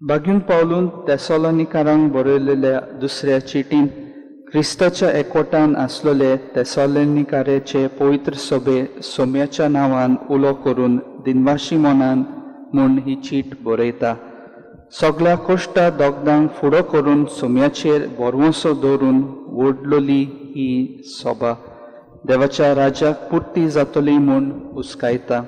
बागीन पावलून तेसॉलोनिकारांक बरयलेल्या दुसऱ्या चिटींत क्रिस्ताच्या एकवटान आसलेले तेसॉलोनिकाराचे पवित्र सभे सोम्याच्या नांवान उलो करून दिनवाशी मनान म्हूण ही चीट बरयता. सगळ्या कश्टा दोगदांक फुडो करून सोम्याचेर भरवंसो दवरून ओडलोली ही सभा देवाच्या राज्याक पुर्ती जातली म्हूण हुस्कायता.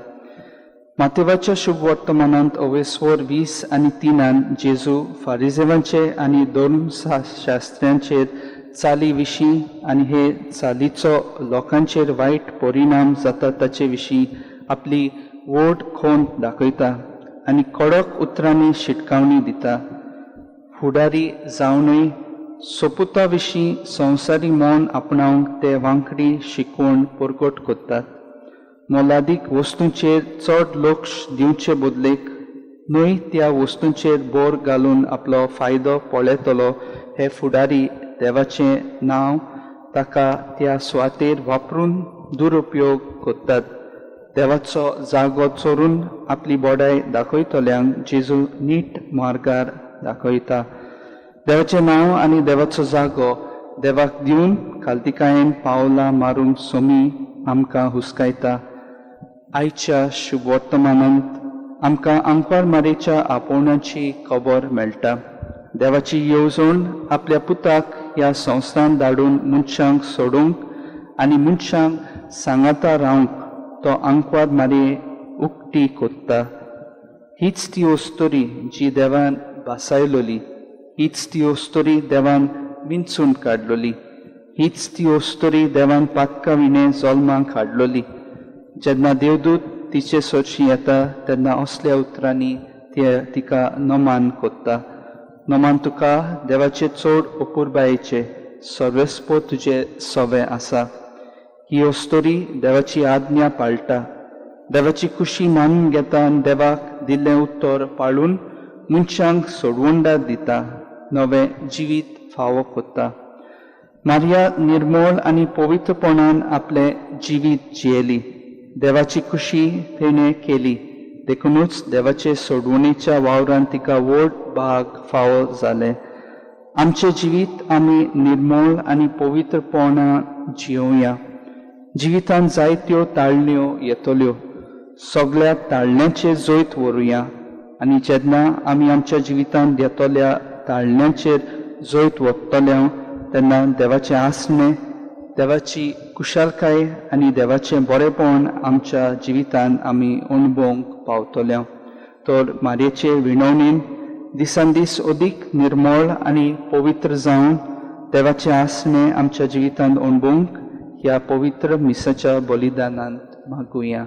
मातेवाच्या शुभ वर्तमानांत अवेस्वर 20 आनी 3 जेजू फारिजेवांचे आनी धर्मशास्त्र्यांचेर चाली विशीं आनी हे चालीचो लोकांचेर वायट परिणाम जाता ताचे विशीं आपली व्हड खोंत दाखयता आनी कडक उतरांनी शिटकावणी दिता. फुडारी जावनय सोपुता विशीं संवसारी मन आपणावंक ते वांकडी शिकवण परगट करतात. मोलादीक वस्तूंचेर चड लक्ष दिवचे बदलेक न्हय त्या वस्तूंचेर भर घालून आपलो फायदो पळयतलो हे फुडारी देवाचें नांव ताका त्या सुवातेर वापरून दुरुपयोग करतात. देवाचो जागो चोरून आपली बोडाय दाखयतल्यांक जेजू नीट मार्गार दाखयता. देवाचें नांव आनी देवाचो जागो देवाक दिवन खालतिकायेन पावलां मारूंक सोमी आमकां हुस्कायता. आयच्या शुभ वर्तमानांत आमकां आंकवार मारेच्या आपोवण्याची खबर मेळटा. देवाची येवजण आपल्या पुताक ह्या संवसारांत धाडून मनशांक सोडूंक आनी मनशांक सांगाता रावंक तो आंकवार मारये उक्ती कोत्ता. हीच ती अस्तुरी जी देवान भासायलोली, हीच ती अस्तुरी देवान विंचून काडलोली, हीच ती अस्तुरी देवान पातका विणें जल्माक हाडलोली. जेन्ना देवदूत तिचे सरशी येता तेन्ना असल्या उतरांनी ते तिका नमान कोत्ता. नमान तुका देवाचे चड अपुरबायेचे सर्वेस्पो तुजे सवे आसा. ही अस्तुरी देवाची आज्ञा पाळटा, देवाची खुशी मानून घेता आनी देवाक दिल्लें उत्तर पाळून मनशांक सोडवंडा दिता, नवें जिवीत फावो कोत्ता. मारिया निर्मळ आनी पवित्रपणान आपलें जिवीत जियेली, देवाची खुशी तिणें केली, देखुनूच देवाचे सोडवणेच्या वावरान तिका व्हड भाग फावो जालें. आमचें जिवीत आमी निर्मळ आनी पवित्रपणान जियोवया. जिवितांत जायत्यो ताळण्यो येतल्यो, सगळ्या ताळण्याचेर जैत व्हरुया आनी जेन्ना आमी आमच्या जिवितांत येतल्या ताळण्याचेर जैत व्हरतले तेन्ना देवाचें आसणें, देवाची कुशालकाय आनी देवाचें बरेपण आमच्या जिवितांत आमी अणभवंक पावतले. तर मारयेचे विणवणीन दिसान दीस अदीक निर्मळ आनी पवित्र जावन देवाचें आसणें आमच्या जिवितांत अणभवंक ह्या पवित्र मिसाच्या बलिदानांत मागुया.